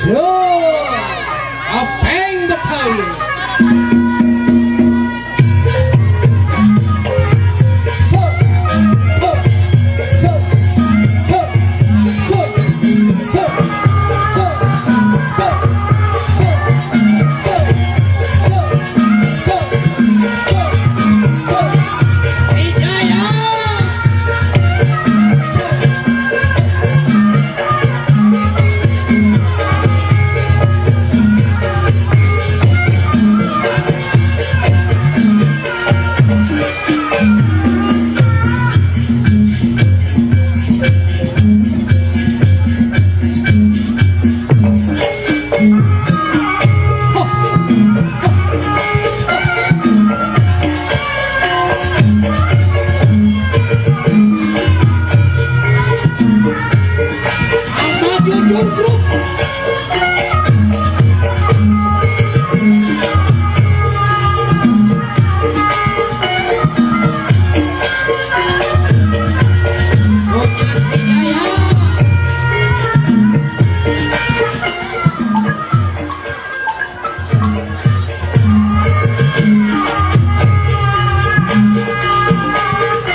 Openg Betawi.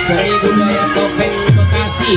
Seni budaya topeng Bekasi.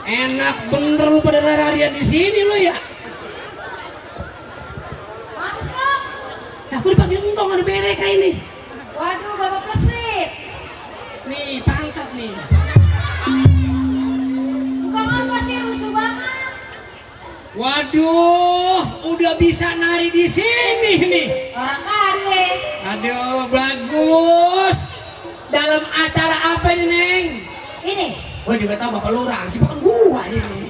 Enak bener lu pada larian di sini lu ya. Apa sih Om? Aku dipanggil Entong ada mereka ini. Waduh, Bapak Plesit. Nih, tangkap nih. Bukan apa sih, rusuh banget. Waduh, udah bisa nari di sini nih. Orang kare. Aduh, bagus. Dalam acara apa ini, Neng? Ini, Gua juga tahu Bapak Lurah, si Bapak gua ini.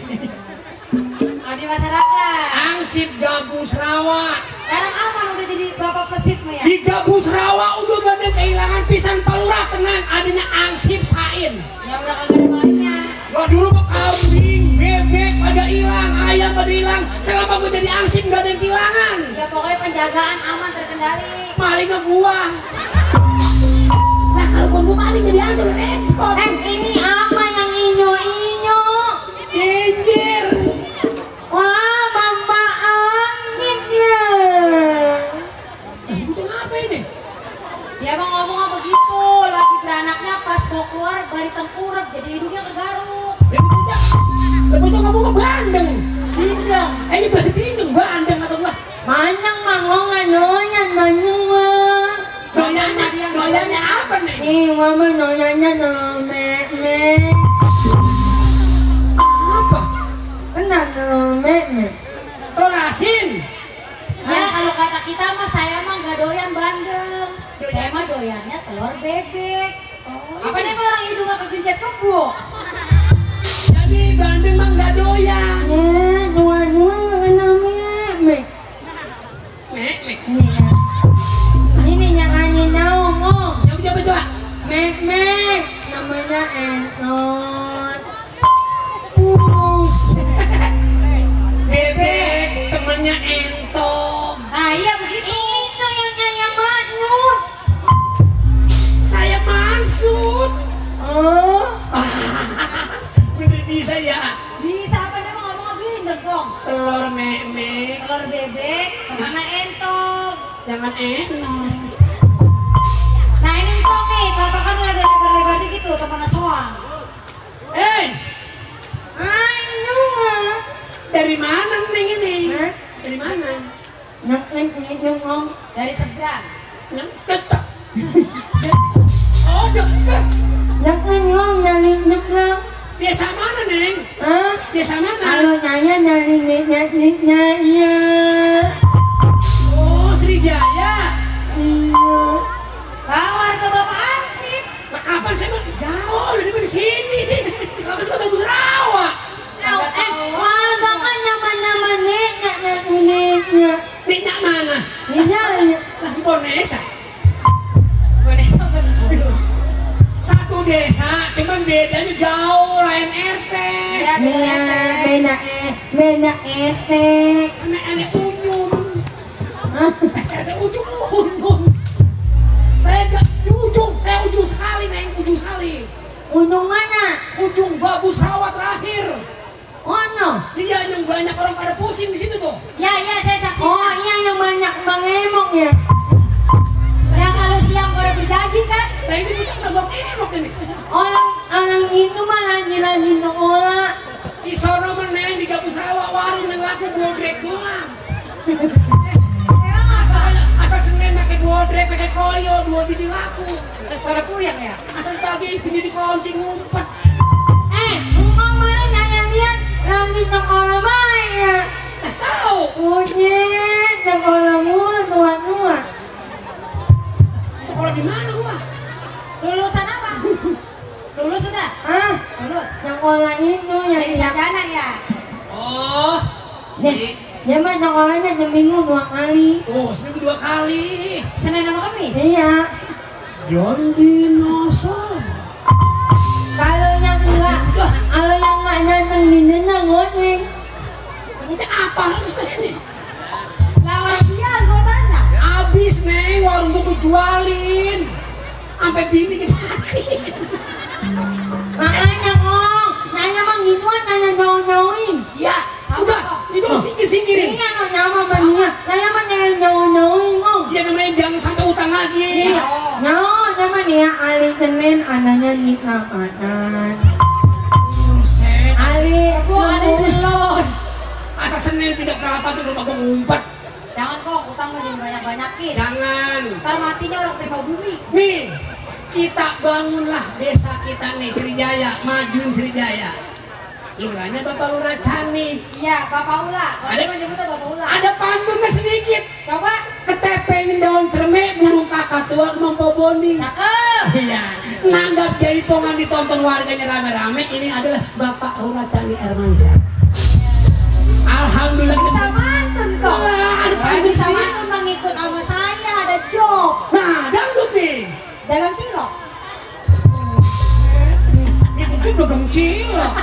abdi masyarakat. Angsip Gabus Rawa. Sekarang aman udah jadi Bapak Plesitmu ya? Di Gabus Rawa udah gak ada kehilangan pisan Pak Lurah, tenang, adanya Angsip Sain. Ya udah kagak ada malingnya. Gua dulu mah kambing, bebek pada hilang, ayam pada hilang. Selama gua jadi Angsip gak ada yang kehilangan. Ya pokoknya penjagaan aman terkendali. Malingnya gua. Nah kalau gua maling jadi Angsip repot. Ini apa yang inyo-inyo? Anjir. Wah, mama angin ya. Itu apa ini? Dia mah ngomong apa gitu, lagi beranaknya pas mau keluar bari tengkurap jadi hidungnya kegaruk. Dan bocah ngomong bandeng. Bindeng. Ini berarti bindeng, bandeng atau gua. Manang mangongan noyan manang mah. Doyannya apa nih? Nih mama noyannya no me. Apa? Benar no me. Torasin. Ya kalau kata kita mah saya mah nggak doyan bandeng. Saya mah doyannya telur bebek. Apa nih mah orang hidungnya kegencet kebo? Jadi bandeng mah nggak doyan. Dua namanya me. Mek. Ini yang ani naung. Coba. Mek. Namanya entot. Bebek temannya entong. Ah iya begitu. Itu yang saya maksud. Saya maksud. Oh. Bener bisa ya. Bisa apa dia mau ngomong bindeng dong. Telur mek. Telur bebek, kemana entok. Jangan enak. Nah ini entok nih, kalau kan ada lebar-lebar dikit tuh, temennya soang. Ayo mah. Dari mana Neng ini? Hah? Dari mana? Ngomong dari seberang. Yang cocok. Oh deket. Ngomong dari seberang. Desa mana Neng? Hah? Desa mana? Kalau nanya dari niknya. Oh Sriwijaya. Iya. Warga Bapak Ansip. Lah kapan saya mah jauh dari sini. Kapan saya Gabus Rawa? Warga kan nyaman-nyaman niknya. Niknya mana? Iya. Lah Bonesa. Bonesa bener. Satu desa, cuman bedanya jauh lain RT. Beda RT. Anak unyun. Ada ujung. Saya gak ujung, saya ujung sekali Neng, ujung sekali. Ujung mana? Ujung Gabus Rawa terakhir. Oh no. Iya yang banyak orang pada pusing di situ tuh. Ya saya saksikan. Oh iya yang banyak Bang Emok ya. Yang kalau siang pada berjanji kan? Nah ini bocah nabak emok ini. Orang itu mah lagi nolak. Di sono meneng di Gabus Rawa warung yang laku bodrek doang. Asal Senin pakai bodrek, pakai koyo, 2 biji laku. Pada puyang ya? Asal tadi punya dikunci ngumpet. Emang mana yang lihat lagi nolak baik ya? Tahu? Punyet, nolak mulu tua. Sekolah di mana gua? Lulusan apa? Lulus sudah? Lulus. Yang olah itu yang Jadi sarjana ya? Oh, dia mah nyokolanya seminggu 2 kali. tuh seminggu 2 kali. Senin sama Kamis? Iya. John Dinosaur. Kalau yang enggak datang di nena ngomong. Ini teh apa ini? Lawar dia gue tanya. Abis Neng, warung gua jualin. Sampai bini kita matiin. Makanya Ngong, nanya mah gituan, nanya jauh-jauhin. Ya, udah, itu singkirin. Iya no nyama mania, nanya mah nanya jauh-jauhin Ngong. Ya namanya jangan sampai utang lagi. Iya, nama dia Ali Senin, anaknya Nik Napatan. Buset. Ali Selasa Senin tidak berapa tuh rumah gua ngumpet. Jangan kok, utang mau jadi banyak-banyakin. Jangan. Ntar matinya orang terima bumi. Nih, kita bangunlah desa kita nih, Srijaya, majuin Srijaya. Lurahnya Bapak Lurah Cani. Iya, Bapak Ula. Ada Kalau nyebutnya Bapak Ula. Ada pantunnya sedikit. Coba. Ketepengin daun cermek, burung kakak tua kemampu bonding. Cakep. Iya, nanggap jaipongan ditonton warganya rame-rame. Ini adalah Bapak Lurah Cani Hermansyah. Alhamdulillah kita Bisa mantun kok. Ada pantun Bisa sendiri. mantun bang ikut sama saya, ada job. Nah, dangdut nih. Dagang cilok. Itu tuh dagang cilok.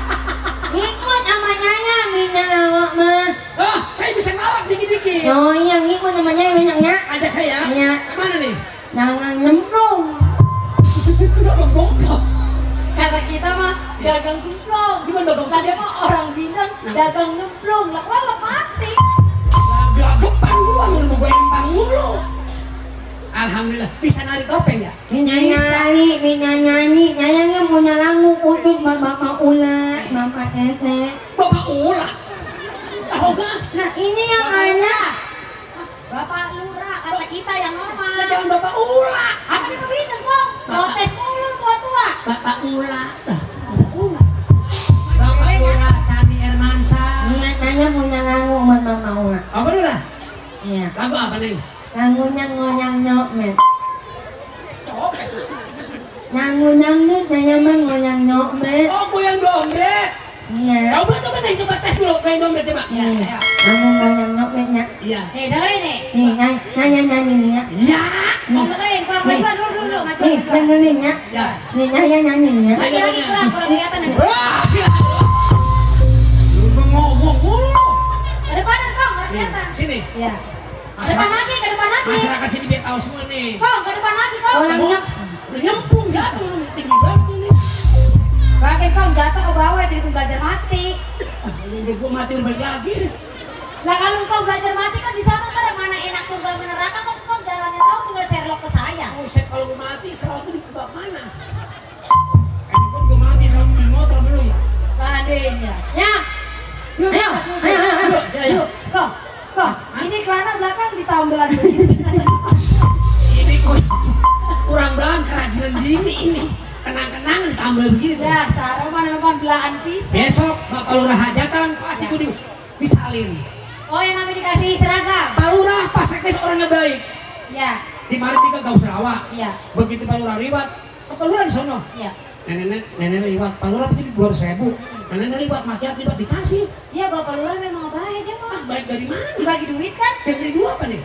Ikut sama nyanya, minyak lawak mah. Oh, saya bisa ngelawak dikit-dikit. Oh iya, ikut sama nyanya, minyaknya. Ajak saya. Iya. Kemana nih? Jangan nyemplung. Dagang goblok. Kata kita mah dagang nyemplung. Gimana dagang? Lah dia mah orang Minang dagang nyemplung. Lah kalau mati. Gelagapan gua mau gue empang mulu. Alhamdulillah bisa nari topeng ya? Minyak nyanyi, nyayangnya punya lagu untuk Bapak Ula, Bapak Ete. Bapak ulah. Tahu gak? Nah ini yang ada. Bapak Lurah, kata kita yang Nah, normal. jangan Bapak ulah. Apa nih pembinaan kok? Protes mulu tua-tua. Bapak ulah. Bapak ulah. Bapak Lurah Cani Hermansyah. Iya, nanya punya lagu buat Bapak Ula. Apa dulu lah? Iya. Lagu apa nih? Lagunya ngoyang nyokmet. Copet. Ngoyang nyok, nanya mah ngoyang nyokmet. Oh, goyang dompet. Iya. Coba nih, coba tes dulu goyang dompet coba. Iya. Kamu ngoyang nyokmetnya. Iya. Nih, dengerin nih. Nih, nanya nyanyi nih ya. Iya. Nih, dengerin, kurang majuan dulu, majuan. Nih, dengerin ya. Ya. Nih, nanya nyanyi ya. Lagi, kurang kelihatan nanti. Wah, ya Allah. Lu ngomong mulu. Ke depanan, Kong, nggak Nih, kelihatan. sini. Iya. Ke depan lagi, ke depan lagi. Masyarakat sini biar tahu semua nih. Kong, ke depan lagi, Kong. Udah nyemplung jatuh tinggi banget ini. Bahkan Kong jatuh ke bawah, jadi itu belajar mati. Udah gua mati udah balik lagi. Lah kalau kau belajar mati kan di sana ntar yang mana enak surga neraka kok jalannya tahu tinggal Sherlock ke saya. Buset, kalau gua mati selalu di kebak mana? Ini pun gua mati selalu di motor dulu ya. Adenya. Ya. Yuk, ayo. Kok, ini celana belakang ditambelan begitu. Ini kurang banget kerajinan gini ini. Kenang-kenang ditambal begini tuh. Ya, sarung mana belahan pisang. Besok Bapak Lurah hajatan pasti gua disalin. Oh, yang namanya dikasih seragam. Pak Lurah pas sekdes orangnya baik. Ya, Di mari kita Gau Sarawak. iya, Begitu Pak Lurah liwat, Pak Lurah di sono. iya. Nenek liwat, Pak Lurah ini 200.000. Nenek liwat, makiat liwat dikasih. Iya, Bapak Lurah memang baik dia mah. Baik dari mana? Dibagi duit kan? Dari dulu apa nih?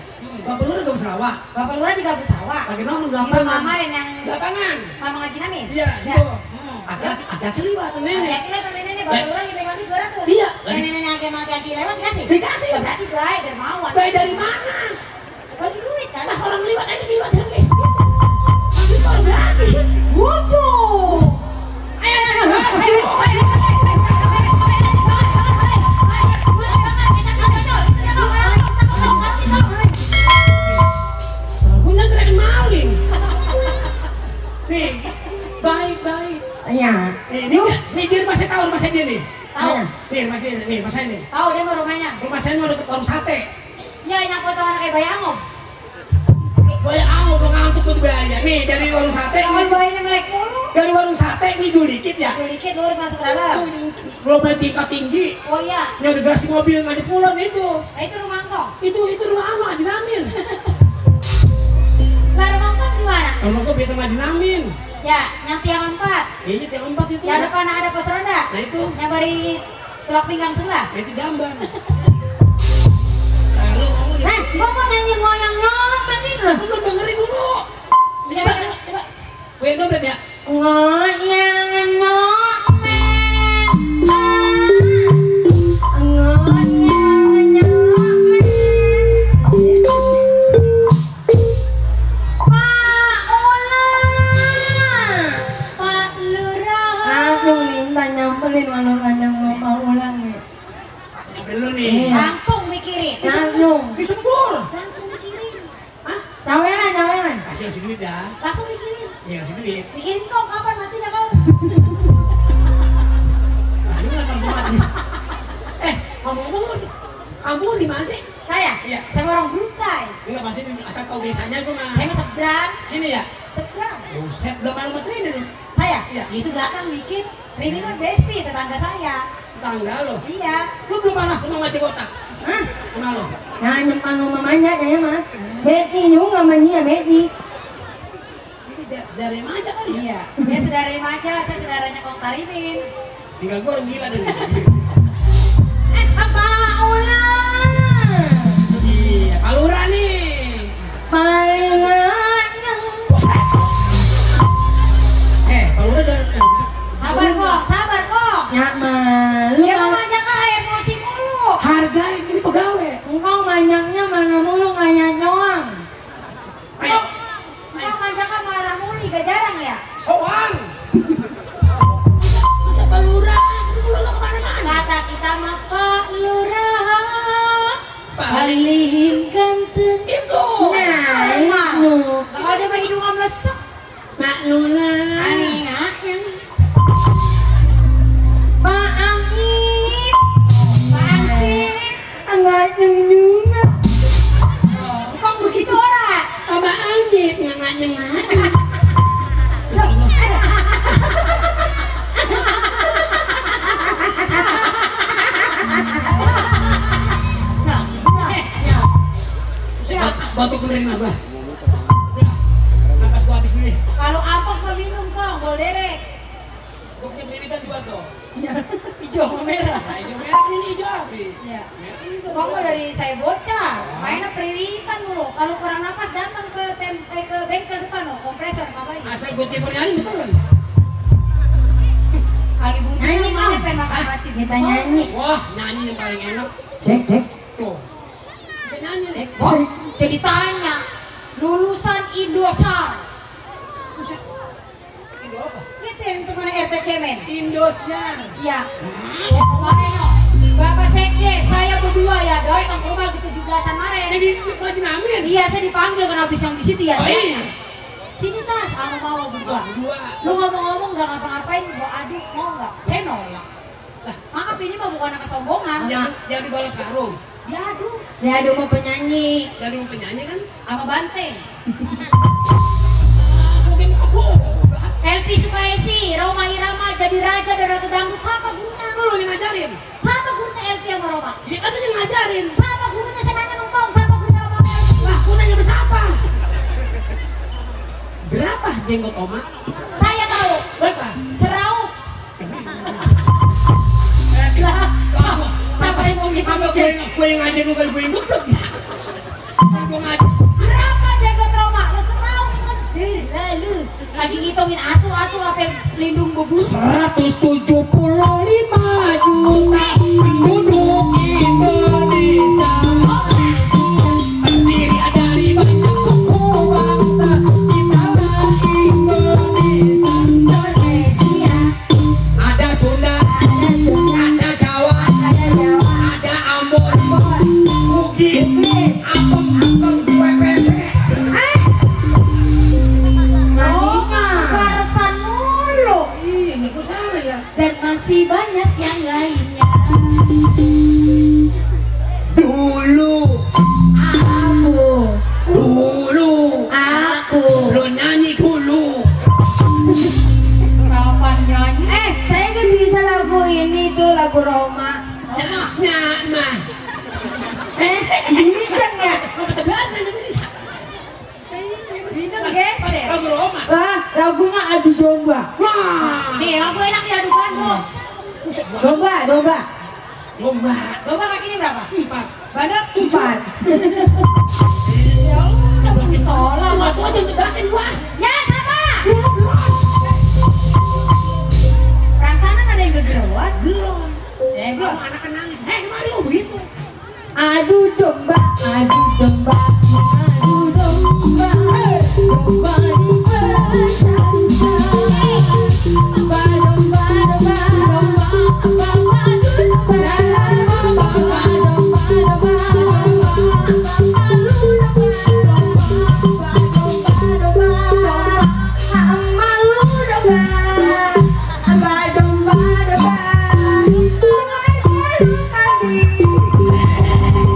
Bapak Lurah Gau Sarawak. Bapak Lurah di Gabus Sawah. Lagi nongkrong di Itu lapangan. mama yang Lapangan. Mama Ngaji Namin. Iya, Ya. situ. Hmm. Ada liwat Nenek, nenek. nenek, Bapak Lurah lagi pegang duit 200. Iya. Nenek aki lewat dikasih. Dikasih. Berarti baik dermawan. Baik dari mana? Bagi duit kan? Nah, orang liwat aja liwat kan nih. Tapi kalau berani. Lucu. Gue nyangkirain maling. Nih, baik-baik. Iya. Nih dia masih tahu rumah saya dia nih. Tahu. Nih, rumah saya nih. Tahu dia mau rumahnya. Rumah saya mau deket warung sate. Ya, yang potongan kayak bayi angom. Gue anggur lo ngantuk buat biaya. Nih dari warung sate. Jangan bayinya melek mulu. Dari warung sate ini dulu dikit ya. Dikit lurus masuk ke dalam. Belum main tingkat tinggi. Oh iya. Ini udah garasi mobil nggak pulang itu. Nah, itu rumah engkong. Itu rumah Ama Haji Namin. Lah rumah engkong di mana? Rumah gue biar sama Haji Namin. Ya, yang tiang 4. Ini tiang 4 itu. Yang depan ada pos ronda. Nah itu. Yang bari tulak pinggang sebelah. Nah itu jamban. Lalu kamu di. Gua mau nyanyi ngoyang nyopet nih. Aku belum dengerin dulu. Coba. Gue dompet ya. Ngoyang nyopet. Ngoyang nyopet. Pak Lurah. Langsung minta nyamperin walau kadang mau ulang ya. Pas nyamperin dulu nih. Langsung mikirin. Disembur. Langsung mikirin. Hah? Caweran. Kasih duit ya. Langsung mikirin. Iya kasih duit. Mikirin kok kapan matinya kau? Nah ini kenapa gue mati? Ngomong-ngomong kampung di mana sih? Saya? Iya. Saya orang Brutai. Enggak pasti asal tahu desanya gue mah. Saya mah seberang. Sini ya? Seberang. Buset, udah malu sama Trini lu. Saya? Iya. Itu belakang dikit. Rini mah besti, tetangga saya. Tangga lo. Iya. Lu belum pernah rumah mati botak? Hah? Pernah lo? Nah, anu mamanya kayaknya mah. Betty nu namanya Betty. Ini dari remaja kali ya? Iya. Dia saudara remaja, saya saudaranya Kong Tarimin. Tinggal gue orang gila deh. Apa ulah? Iya, Palura nih. Paling anyang. Palura dan Sabar kok, sabar kok. Ya malu. Dia mau ngajak ke emosi mulu. harga ini pegawai. Engkau banyaknya mana mulu banyak doang. Ayo, Kok ngajak ke marah mulu, gak jarang ya? soang. Masa Palura? Lu kemana-mana? Kata kita mah Pak Lurah Paling paling ganteng. itu. Nah, itu. Kalau dia mah hidungnya melesek. Mak Lula. Aning-aning. Pak Angin. Apaan sih? Enggak juga. Kok begitu orang? Apa anjir nyengat-nyengat. Batuk benerin apa? Udah, napas gua habis dulu. Kalau ampok mah minum kok, gol derek. Koknya beribitan dua tuh. Hijau sama merah. Nah, hijau merah ini hijau. Iya. Kok nggak dari saya bocah, mainnya periwitan mulu. Kalau kurang napas datang ke ke bengkel depan loh, kompresor ngapain? Asal gua tiap nyanyi betul kan? Kali butuh Nyanyi, mana Om. pengen makan nasi Kita nyanyi. Wah, nyanyi yang paling enak. Cek. Tuh. Bisa nyanyi nih. Wah, jadi tanya, lulusan Indosar. Buset. Indo apa? Itu yang teman RT Cemen. Indosiar. Iya. Kemarin loh, Bapak Sekde, saya berdua ya datang ke rumah di 17-an Maret. Ini Raja Amin. Iya, saya dipanggil karena habis yang di situ ya. Oh iya. Sini Tas, kamu mau berdua. Dua. Lu ngomong-ngomong gak ngapa-ngapain, gua aduk mau nggak? Saya nolak. Lah, Maaf ini mah bukan kesombongan. dia di balap karung. Diaduk Dia ada mau penyanyi. Dari penyanyi kan? sama banteng. Mungkin aku. LP Sukaisi, Roma Irama jadi raja dan ratu dangdut. Siapa gurunya? Lu yang ngajarin. Siapa gurunya LP sama Roma? Ya kan lu yang ngajarin. Siapa gurunya? Saya nanya nongkrong. Siapa gurunya Roma sama LP? Lah, aku nanya berapa? Berapa jenggot Oma? Saya tahu. Berapa? Serau. Lah, Siapa yang mau gitu? apa gue yang ngajar lu kan gue yang goblok ya? Gue ngajar. Berapa jenggot Roma? Lo serau kan? Lalu lagi ngitungin atu apa yang lindung bebu. 175 juta penduduk Indonesia. Terdiri dari banyak suku bangsa. Kitalah Indonesia. Ada Sunda, ada Jawa, ada Ambon, Bugis, Apem, PPP. Karasan mulu. Iya, nggak gue salah ya. Dan masih banyak yang lainnya. Dulu, Aku. lo nyanyi dulu. Kapan nyanyi? Saya kan bisa lagu ini tuh, lagu Roma. Mah. Bisa nggak? Apa tebakan tapi bisa? Bina geser. Lagu Roma. Lah, lagunya adu domba. Wah. Nih lagu enak di adu bandung. Buset, gua Domba. domba. Lomba kakinya berapa? 4. Bandung? 4. Ya Allah, belum disolah. Gua aja tebakan gua. Ya sama. Orang sana ada yang gegeruan? Belum. Belum. Anak nangis. Kemari lo begitu. Adu domba. Domba di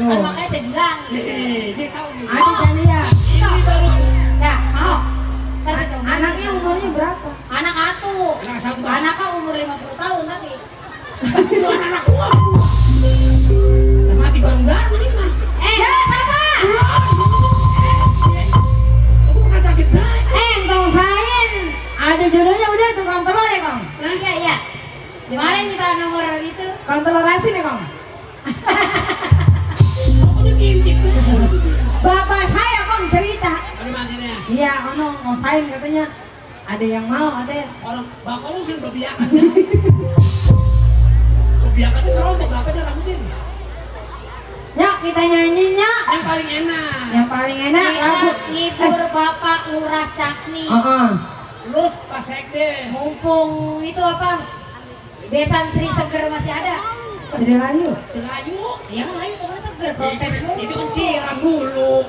Kan makanya saya bilang. Nih, dia tahu nih. Ada jadi ya. Ini baru. Ya, mau. Ntar saya coba. Anaknya umurnya berapa? Anak satu. Anak satu, Mas. Anaknya umur 50 tahun tapi. Itu anak gua. Udah mati bareng-bareng nih mah. Ya, sama. Aku bukan sakit dah. Kong Sain. Ada jodohnya udah tukang telur ya Kong. Iya, iya. Kemarin minta nomor itu. Tukang telur asin ya Kong. Aku udah ngintip tuh. Bapak saya Kong cerita. Bagaimana ini? Iya, Kong Sain katanya ada yang mau katanya. Orang bapak lu sih udah biakan. Biakan itu kalau untuk bapak dan rambut ini. Nyok kita nyanyi nyok. Yang paling enak. Yang paling enak lagu. Ngibur Bapak Lurah Cakni. Terus Pak Sekdes. Mumpung itu apa? Besan Sri Seger masih ada. Sudah layu. Celayu. Ya kan lain kemana Seger protes mulu. Itu kan siram dulu.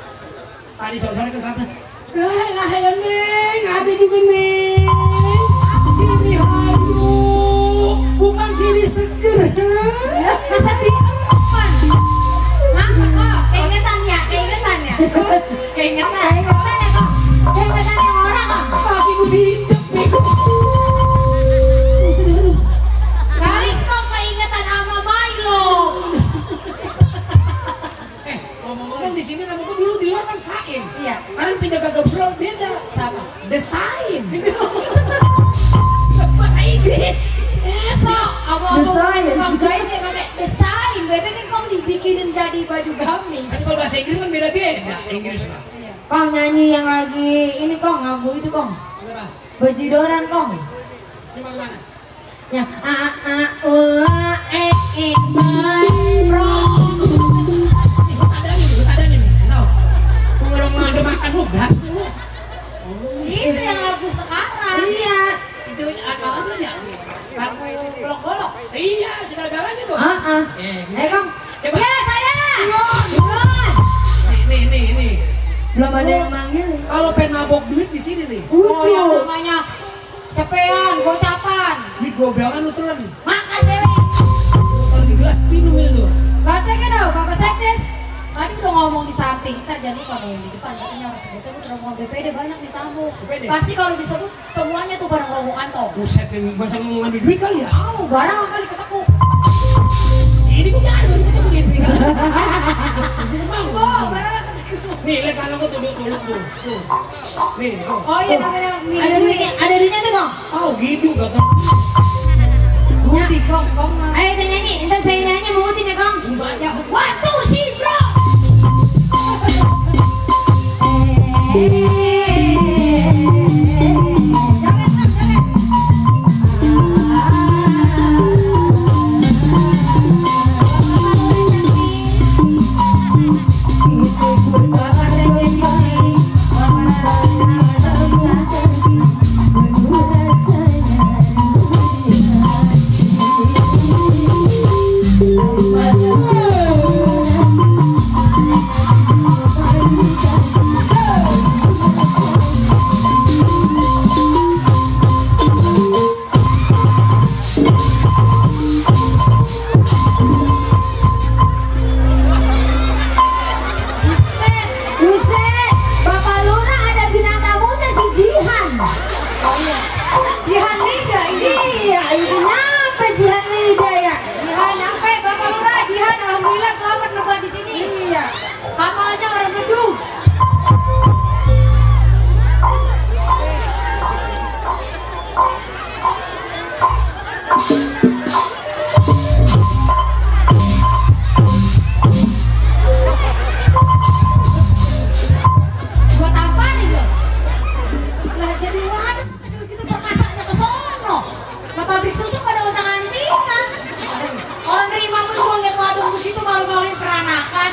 Tadi sore-sore kan sampai. Lah ya Neng, ada juga Neng. Siri Hayu, bukan Siri Seger. Masa di depan? Ngapa kok? Keingetan ya, keingetan ya. Keingetan. Keingetan ya Kong. Keingetan yang orang Kong. Kaki gue diinjek nih. Aduh. Kali kok keingetan sama Milo. Ngomong-ngomong di sini rambut gue dulu di luar kan Sain. Iya. Sekarang pindah ke Gabsel beda. Sama. Desain. Bahasa Inggris. Sok, Desain. tukang jahit kayak pakai desain. Bebek kan kok dibikinin jadi baju gamis. Kan kalau bahasa Inggris kan beda-beda. Inggris mah. Kong nyanyi yang lagi ini Kong lagu itu Kong. Kenapa? Bejidoran Kong. Ini bagaimana? Yang a u e bro. Lu tadangin nih. Tahu? Ngomong ada makan lu gas lu. Itu yang lagu sekarang. Iya. Itu apa aja? Lagu golok-golok. Iya, segala-galanya tuh. Kong. Coba. Ya saya. Belum. Nih. Belum ada yang manggil. Kalau pengen mabok duit di sini nih. Oh yang namanya cepean, gocapan. Duit gobelan lu telan. Makan dewe. Kalau di gelas minum itu. Katanya dong, Bapak Sekdes. Tadi udah ngomong di samping, ntar jangan lupa yang di depan katanya harus sebut rombongan BPD banyak nih tamu. BPD? Pasti kalau disebut semuanya tuh pada ngerokok kantong. Buset, masa mau ngambil duit kali ya? Tahu, barang kali ketekuk. Ini kok jangan baru ketemu dia pegang. Oh, barang ketekuk. Nih, lihat kalau gua tuh. Nih, tuh. Oh iya namanya Ada duitnya, ada duitnya nih Kong. Oh, gitu gak tau. Budi gong. Ayo kita nyanyi, ntar saya nyanyi mengutin ya Kong. Siap. Waktu sih bro. Bapak Sekdes ini Buset, Bapak Lurah ada bintang tamunya si Jihan. Jihan Lida ini. Iya, ini nyampe Jihan Lida ya. Jihan nyampe Bapak Lurah. Jihan alhamdulillah selamat nebat di sini. Iya. Kamalnya orang Bedung. Buat apa nih lo? Lah jadi waduh masih begitu perkasanya ke sono. Lah pabrik susu pada utang antina. Orang nerima gua lihat waduh begitu malu-maluin peranakan.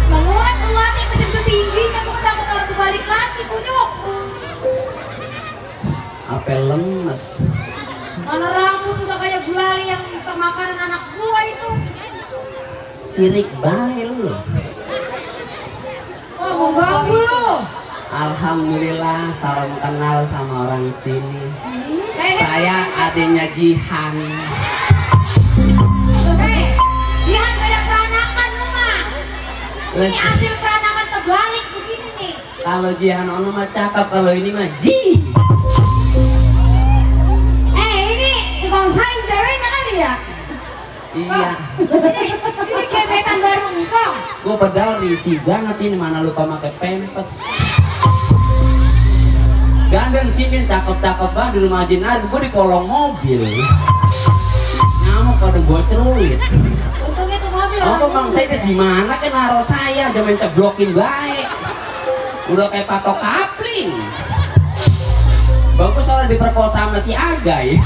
Meluat-luatnya masih begitu tingginya, kamu takut orang dibalik lagi kunyuk. Apel lemes. Mana rambut udah kayak gulali yang makanan anak gua itu. Sirik bae lu. Oh, mau ganggu lo. Alhamdulillah, salam kenal sama orang sini. Hei, Saya adiknya Jihan. Jihan beda peranakan lu mah. Ini Lah. hasil peranakan terbalik begini nih. Kalau Jihan ono mah cakep, kalau ini mah Ji. Ini tukang sayur ceweknya kan ya? Iya. Ini gebetan baru engkau. Gue pedal risih banget ini, mana lupa pakai pempes. Dandan sini cakep-cakep banget di rumah Jinar, gue di kolong mobil. Nyamuk pada gue celulit. Untungnya tuh mobil Oh bang saya gimana kan naro saya, udah main ceblokin baik. Udah kayak patok kapling. Bagus soalnya diperkosa sama si Agai.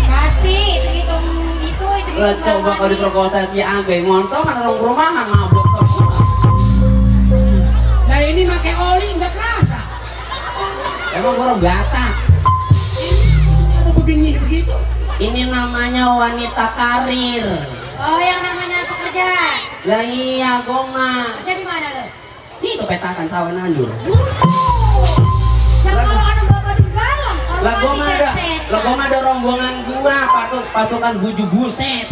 kasih hitung itu Lah coba kalau diperkosa si Agai, montong mana orang perumahan mabuk semua. Nah ini pakai oli nggak kerasa. Emang gue orang Batak. Ini ada begini begitu. Ini namanya wanita karir. Oh yang namanya pekerja. Lah iya gue mah. Kerja di mana lo? Itu petakan sawah nandur. Yang kalau ada bapak di galang. Lah gue mah ada. Lah gue mah ada rombongan gua pasukan buju buset.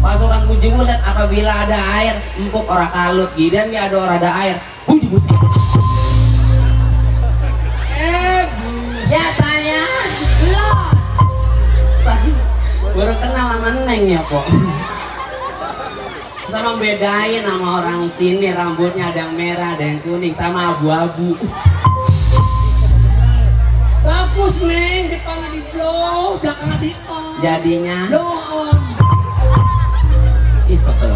Pasukan buju buset apabila ada air empuk orang kalut gidan dia ada orang ada air buju buset. Ya saya baru kenal sama Neng ya Pok. Sama bedain sama orang sini rambutnya ada yang merah ada yang kuning sama abu-abu. Bagus Neng, depannya di blow, belakangnya di on. Jadinya Blow on. ih sebel.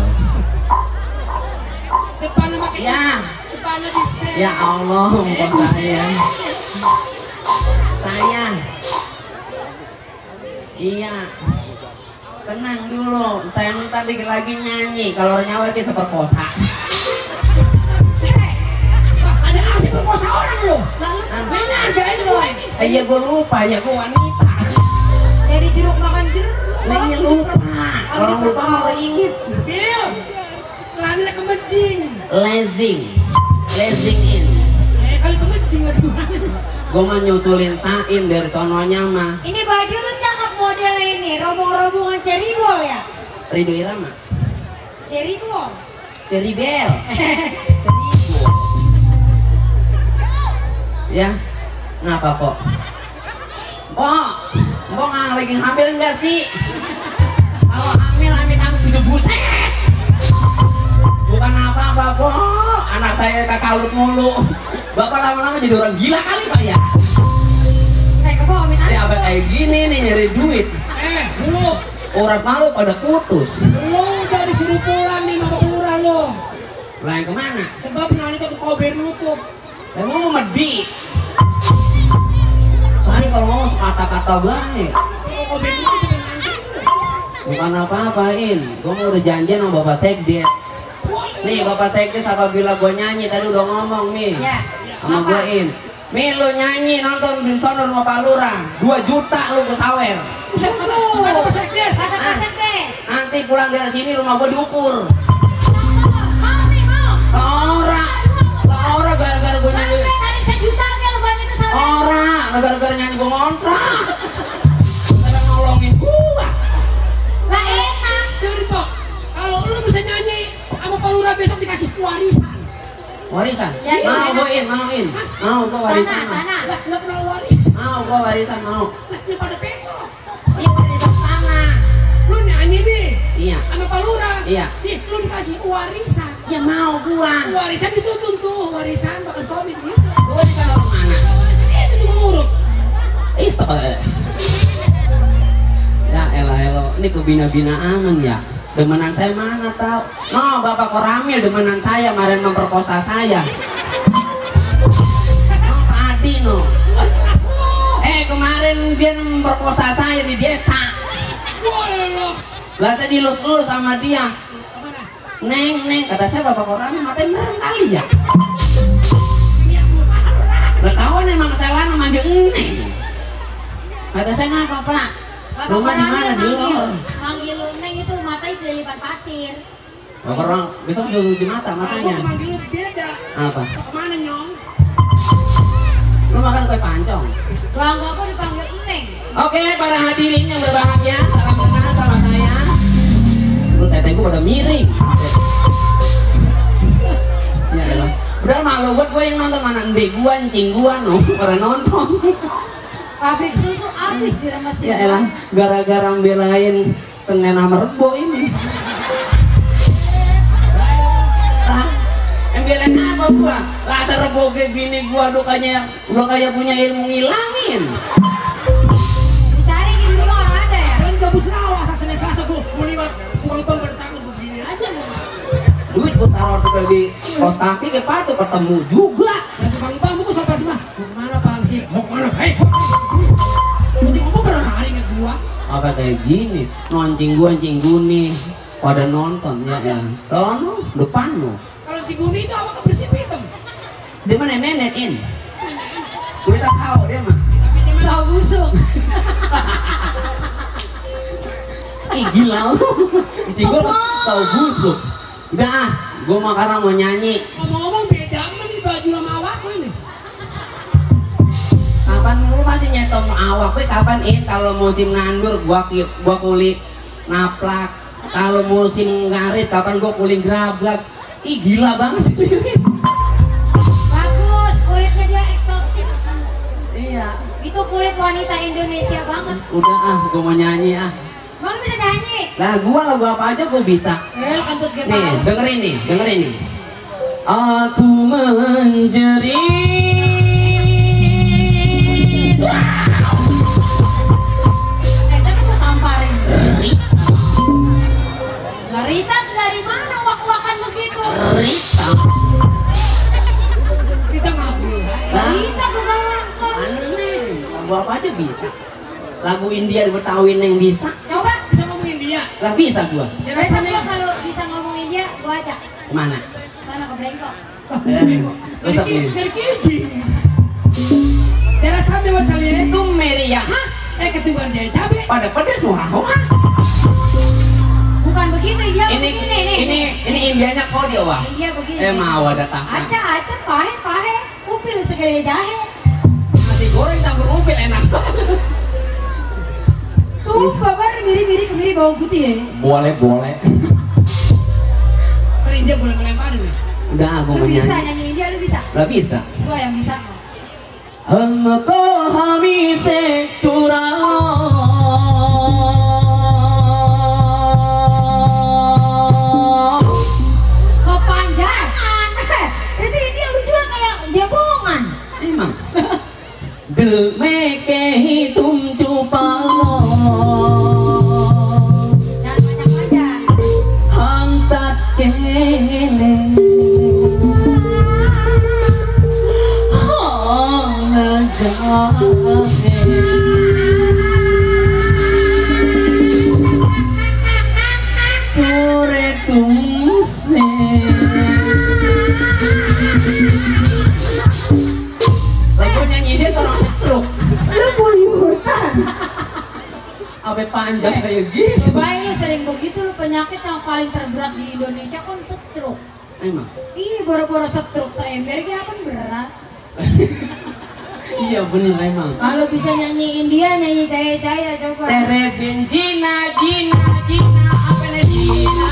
Depannya pakai Ya. depannya di set. Ya Allah mpok saya. Saya. Iya. Tenang dulu, saya tadi lagi nyanyi. Kalau nyawa itu seperkosa. Wah, ada asik perkosa orang loh. Lalu Mana hargain lo ini? Iya gue lupa ya gue wanita. jadi jeruk makan jeruk. Nah ini lupa. Orang lupa mau inget. Bil, kelannya kemejing. Lazing in. Kali kemejing aduh. Gue mah nyusulin Sain dari sononya mah. Ini baju lu cakep modelnya ini, rombong-rombongan ceribol ya? Ridho Irama, Ceribol. Ceribel, Ceribol. Ya, ngapa Pok? Mbok nggak lagi hamil enggak sih? Kalau hamil bujuk buset. Bukan apa-apa Pok, anak saya kakalut mulu. Bapak lama-lama jadi orang gila kali Pak ya. Kebo amin Ini apa kayak gini nih nyari duit. Dulu Urat malu pada putus. lo udah disuruh pulang nih sama kelurahan lo. Lah yang kemana? Sebab nanti itu kober nutup. Emang mau medi. Soalnya kalau mau kata-kata baik. Kalau kober nutup sampai nanti. Bukan apa-apain. Gue mau udah janjian sama Bapak Sekdes. Nih Bapak Sekdes apabila gue nyanyi tadi udah ngomong nih Ya. sama gue in. Mi lu nyanyi nonton di sono rumah Pak Lurah 2 juta lu gue sawer. Buset kata pesekdes. Kata kaset deh. Nanti pulang dari sini rumah gue diukur. Mau nih mau. Ora gara-gara gue nyanyi. Tadi sejuta kan lu banyak kesalahan. Ora gara-gara nyanyi gue ngontrak. Karena nolongin gua. Lah enak. Dengerin Pok, kalau lu bisa nyanyi sama Pak Lurah besok dikasih warisan. Warisan? Ya, ya, mau ya. gue in. Mau gue warisan. Tanah. Lah nggak pernah warisan. Mau gue warisan mau. Lah ini pada peko. Iya warisan tanah. Lu nyanyi nih Iya. sama Pak Lurah. Iya. Nih lu dikasih warisan. Ya mau gua. Warisan dituntun tuh, warisan bakal stomin gitu. Gua warisan orang mana? Nah, warisan itu juga ngurut. Istol. Ya elah. Ini kebina-bina aman ya. Demenan saya mana tahu? No, Bapak Koramil demenan saya kemarin memperkosa saya. No, Pak Adi no. Wah kelas lo. Kemarin dia memperkosa saya di desa. Wah lo. Lah saya dilus-lus sama dia. Kemana? Neng, kata saya Bapak Koramil matanya merem kali ya. Ini aku mahal lah. Lah tahu emang sewa nama Neng. Kata saya ngapa Pak? Bapak Rumah di mana Koramil dulu? manggil lu Neng itu matanya dililipan pasir. Bapak orang besok uji mata Aku masanya. manggil lu beda. Apa? Mau kemana nyong? Lu makan kue pancong. Bangga kok dipanggil Neng. Oke, para hadirin yang berbahagia, salam kenal sama saya. Lu teteh gua pada miring. Ya elah. Udah malu buat gue yang nonton, mana ndek gua, encing gua no, pada nonton. Pabrik susu habis diremesin. Ya elah, gara-gara belain Senin sama Rebo ini. Lah, yang belain apa gua? Rasa Rebo kayak bini gua udah kayak punya ilmu ngilangin. Dicari di rumah orang ada ya. Lagi gabus rawa, Senin Selasa gua mau liwat tukang pom bertangan gua begini aja mau. Duit gua taruh tuh di kos kaki ke patu ketemu juga. Dan tukang pom gua sampai cuma mau kemana Bang sih? Mau kemana? Hei, nanti gua pernah hari nggak gua. Apa kayak gini, noncing gua nih pada nonton ya kan. Lono depan lo. Kalau tiguni itu apa bersih hitam? Dia mana nenekin? Kulit sawo dia mah. Tapi dia Saw busuk. Ih gila lu. Isi gua sawo busuk. Udah ah, gua mau sekarang mau nyanyi. ngomong-ngomong beda mana di baju sama awak lu ini? Kapan lu masih nyetom awak? Kapan kalau musim nandur gua kulit naplak. Kalau musim ngarit kapan gua kulit gerabak. Ih gila banget sih. Bagus, kulitnya dia eksotik. Iya. Itu kulit wanita Indonesia banget. Udah ah, gua mau nyanyi ah. Mana bisa nyanyi? Lah gua lagu apa aja gua bisa. Kentut gue Nih, males. dengerin nih. Aku menjerit. Kita kan mau tamparin. Rita dari mana wak-wakan begitu? Rita. Kita ngaku. Rita bukan wakan. Aneh, lagu apa aja bisa. Lagu India di Betawi yang bisa. Coba. Bisa ngomongin dia. Lah bisa gua. Dia Besok rasanya gua kalau bisa ngomongin dia, gua ajak. Kemana? Sana ke Brengkok. Besok nih. dari keji. Dia rasanya macam ini. Itu Meria, hah? Ketumbar jaya cabe. Pada pedes wah. Bukan begitu dia Ini begini nih. Indianya kode wah. India begini. Mau ada tasnya. Aca, pahe, upil segede jahe. Nasi goreng campur upil enak banget. Tuh, babar kemiri bawang putih ya. Boleh. Tadi dia boleh ngelempar nih. Udah aku Lu mau bisa nyanyi. nyanyi India, lu bisa. Lah bisa. Gua yang bisa. हमको हमी से चुराओ Kepanjangan. Itu India lucu kayak jabongan. emang दिल में के ही तुम छुपाओ Jangan panjang-panjang. हम तत्केले हो न जाए दूर तुमसे lagu nyanyi dia orang setruk Lu buyutan. sampai panjang kayak gitu Cobain lu sering begitu, lu penyakit yang paling terberat di Indonesia kan stroke. emang Ih, boro-boro stroke seember dia kan berat. iya bener emang Kalau bisa nyanyi India, nyanyi cahaya-cahaya coba. Tere Jina apa nih Jina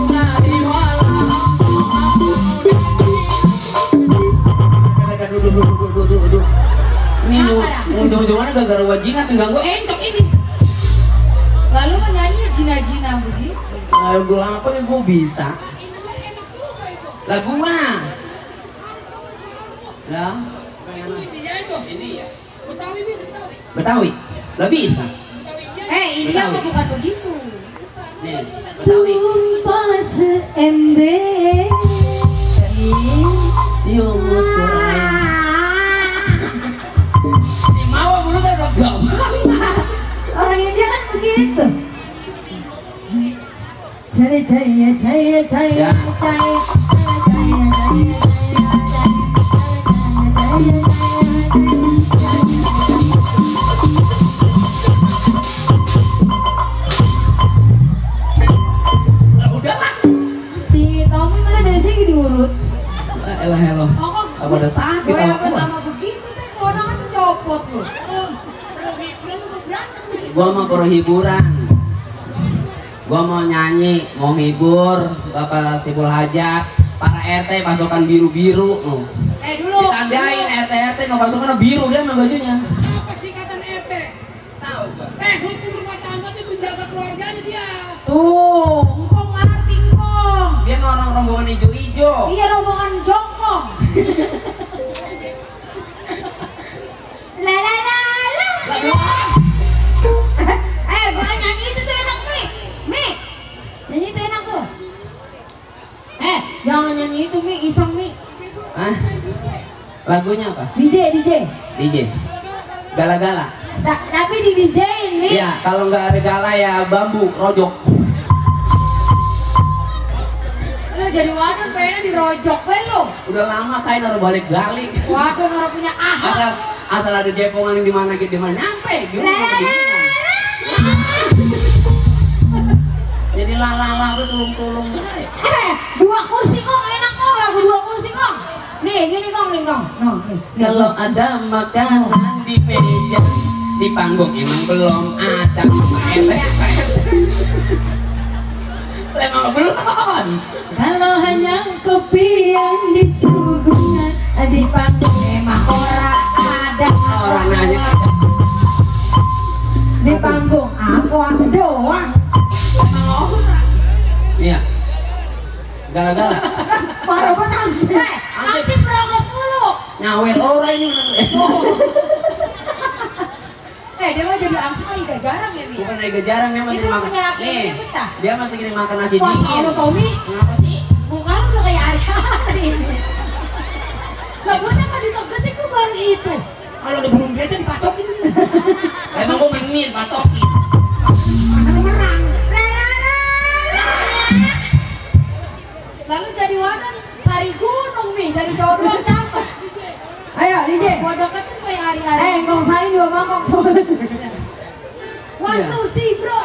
dari wala duduk ini ujung-ujungannya gara-gara wajina pengganggu encok ini Lalu menyanyi jina-jina begitu. lagu apa yang gue bisa lagu mah lah Itu India itu. ini ya Betawi bisa Betawi. Betawi lah bisa India Betawi. mah bukan begitu. nih Betawi Tumpah seember. yo muskurai si Mawa mulutnya udah gawang Orang India kan begitu. Jaya jaya jaya jaya Ya. jaya lah udah lah lo. Oh kok Apa udah sakit gue sama apa gua? sama begitu teh, kewenangan tuh copot lu. Perlu hiburan lu berantem nih. Gua mau perlu hiburan. Gua mau nyanyi, mau hibur Bapak Sipul Hajat, para RT pasukan biru-biru. Dulu. Ditandain RT no pasukan biru dia sama bajunya. Apa singkatan RT? Tahu gua. Hukum rumah tangga tuh menjaga keluarganya dia. Tuh, engkong ngerti engkong. Dia mau orang rombongan hijau-hijau. Iya rombongan jongkong. La la la la. Gua nyanyi itu tuh enak Mi. Mi. Nyanyi itu enak tuh. Jangan nyanyi itu Mi, iseng Mi. Hah? Lagunya apa? DJ. DJ. Gala-gala. Tapi di DJ-in Mi. Iya, kalau nggak ada gala ya bambu, rojok. Lo jadi wadon pengennya dirojok we lo. Udah lama saya naruh balik-balik. Wadon orang punya ahak. Asal ada jepongan di mana gitu, di mana nyampe. Gimana? Jadi lala tuh tulung-tulung. Dua kursi kong enak kong, lagu dua kursi kong. Nih, gini kong nih kong. Nih. Kalau ada makanan di meja, di panggung emang belum ada. Emang belum. Kalau hanya kopi yang disuguhkan di panggung emang orang ada. Orang nanya. Di panggung aku doang. Iya. Gala-gala. Parah banget. Ansip berongos mulu. Nyawet orang ini. Dia mah jadi ansip mah gak jarang ya Mi. Bukan lagi jarang dia masih Itu makan. punya laki Nih, ini betah. dia masih gini makan nasi Wah, dingin. Allah Tommy. Kenapa sih? Muka lu udah kayak hari-hari ini. Lah gue mah ditegesin gue baru itu. Kalau udah belum bete dipatokin. Emang gua menir patokin. Masa lu menang. Lalu jadi wadon sari gunung Mi, dari jauh doang cakep. Ayo DJ. Gua deketin kayak hari-hari. Ngomong saya dua mangkok semua. 1, 2, 3 bro.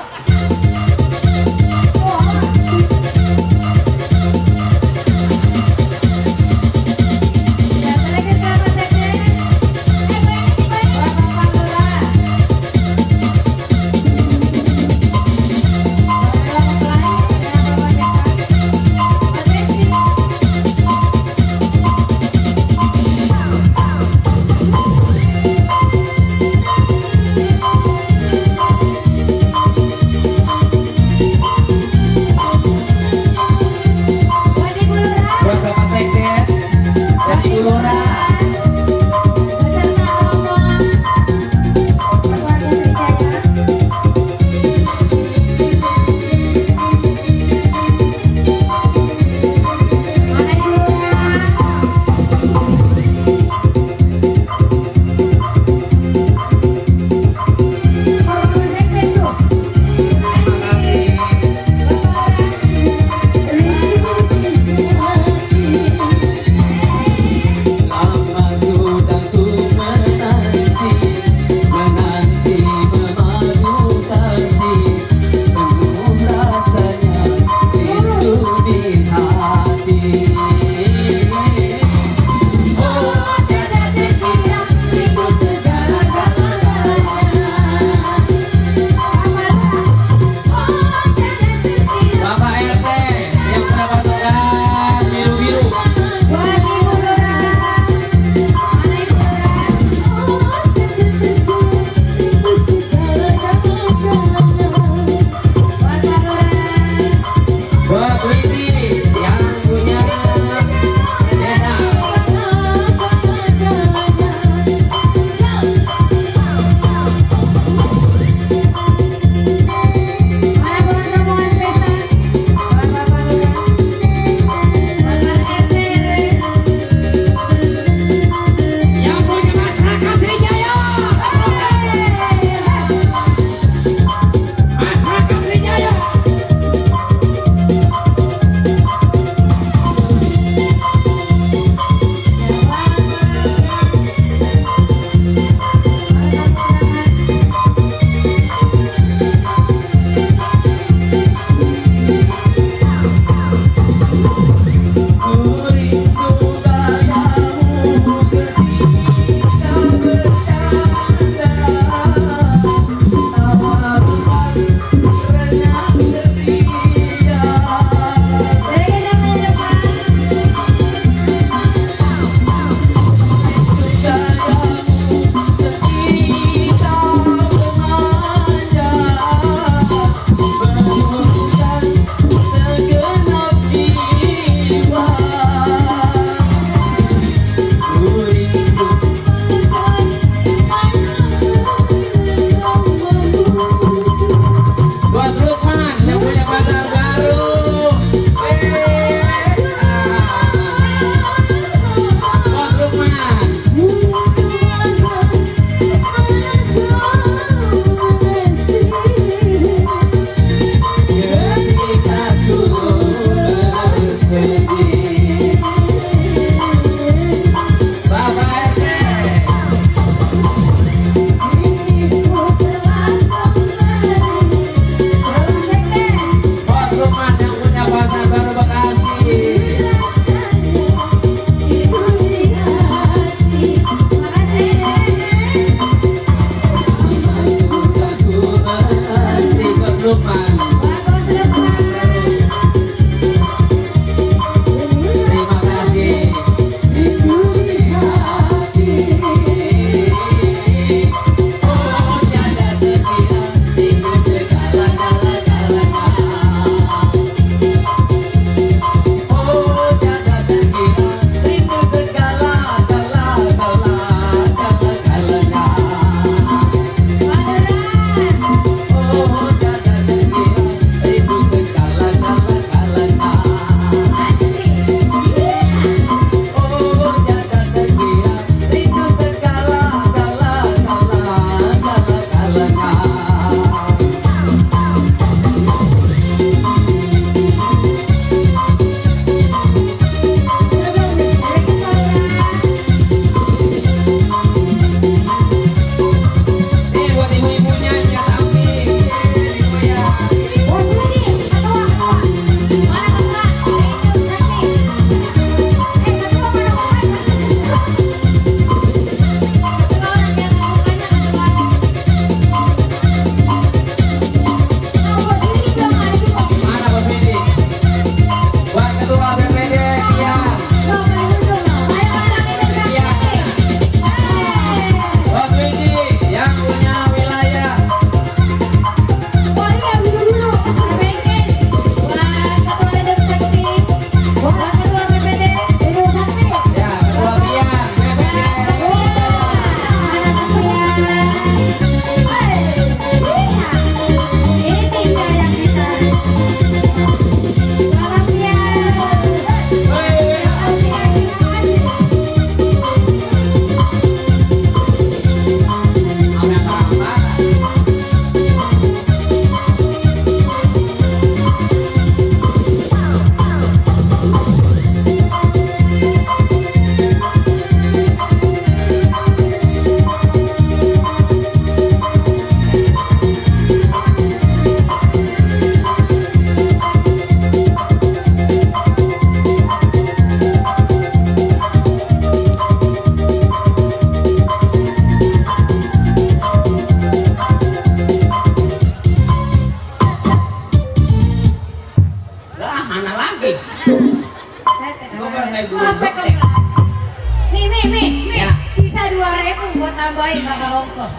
tambahin bakal ongkos.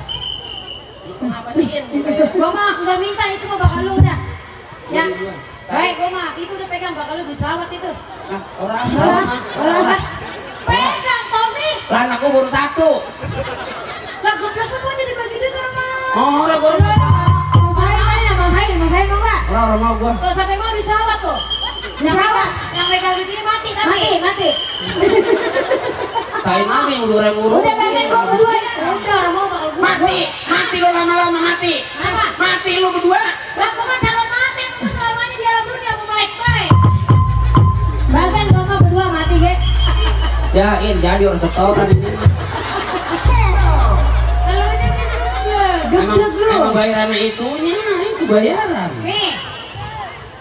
Apa sih In? Gua mah nggak minta, itu mah bakal lu dah. Ya. Baik, gua mah itu udah pegang bakal lu diselawat itu. Nah, orang Pegang Tommy. lah anakku baru satu. Lah goblok lu mau jadi bagi duit orang mah. Oh, orang baru Bang Sain mau nggak? orang mau gua. Tuh sampai gua diselawat tuh. Yang pegang duit ini mati tapi. Mati. Saya mati yang udah orang urus. Udah bagian gua berdua dah. Udah orang mau bakal gua. Mati lo lama-lama mati. Apa? Mati lo berdua. Lah gua mah calon mati, aku selamanya di alam dunia mau melek baik. Bagian gua mah berdua mati ge. Ya In jadi orang setoran ini. Lalu ini Emang bayarannya itunya, itu bayaran. nih,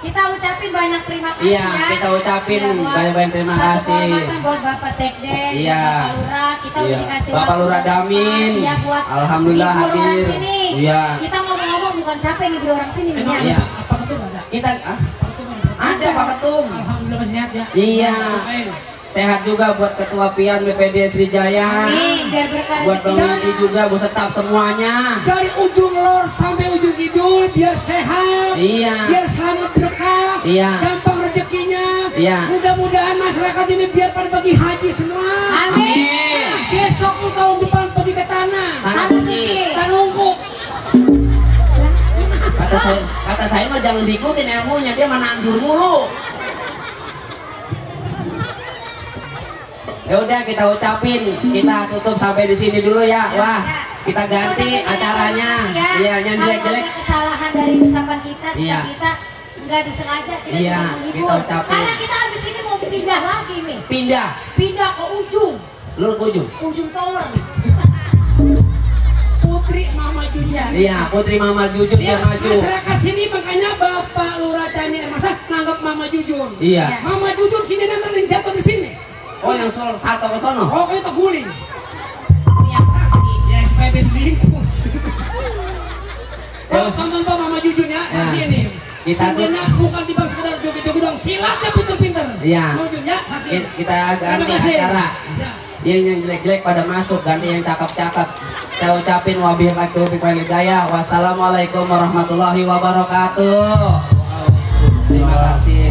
kita ucapin banyak terima kasih Iya, ya. kita ucapin Ya, buat banyak terima satu kasih. kehormatan buat Bapak Sekdes, Iya. Bapak Lurah, kita Iya. udah dikasih Bapak waktu Lurah Damin. Iya, buat Alhamdulillah hibur orang hadir. sini. Iya. Kita ngomong-ngomong bukan capek ngibur orang sini nih. Emang Iya. apa ketum ada? Kita ada Pak Ketum. Alhamdulillah masih sehat ya. Iya. Doain. Sehat juga buat Ketua Pian BPD Srijaya. Nih, biar berkah Buat rezeki. Bang Yadi juga, buat staf semuanya. Dari ujung lor sampai ujung kidul biar sehat. Iya. Biar selamat berkah. Iya. Gampang rezekinya. Iya. Mudah-mudahan masyarakat ini biar pada bagi haji semua. Amin. Besok lu tahun depan pergi ke tanah. Tanah suci. Tanah ungkuk. Kata saya mah jangan diikutin ilmunya, dia menandur mulu. Ya udah kita ucapin, kita tutup sampai di sini dulu ya. Wah, kita ganti acaranya. Iya, yang jelek-jelek. Kalau ada kesalahan dari ucapan kita, sikap Iya. kita nggak disengaja, kita Iya, cuma menghibur. kita ucapin. Karena kita habis ini mau pindah lagi nih, Pindah, ke ujung lu ke ujung. tower nih. Putri Mama Jujur. Iya, Putri Mama Jujur Ya, biar maju. masyarakat sini makanya Bapak Lurah Dani Ermasa nanggap Mama Jujur. Iya. Mama Jujur sini nanti jatuh di sini. Oh, yang salto ke sono. Oh, kita guling. Punya kaki. Ya, supaya bisa diimpus. Oh, tonton Pak Mama Jujur ya, saksi Ya. ini. Kita tuh- Singgahnya bukan tiba sekedar joget-joget doang, silatnya pinter-pinter. Iya. Mama Jujur ya, saksi. Kita ganti Terima kasih. acara. Ya. Yang jelek-jelek pada masuk, ganti yang cakep-cakep. Saya ucapin wabillahi taufiq wal hidayah. Wassalamualaikum warahmatullahi wabarakatuh. Terima kasih.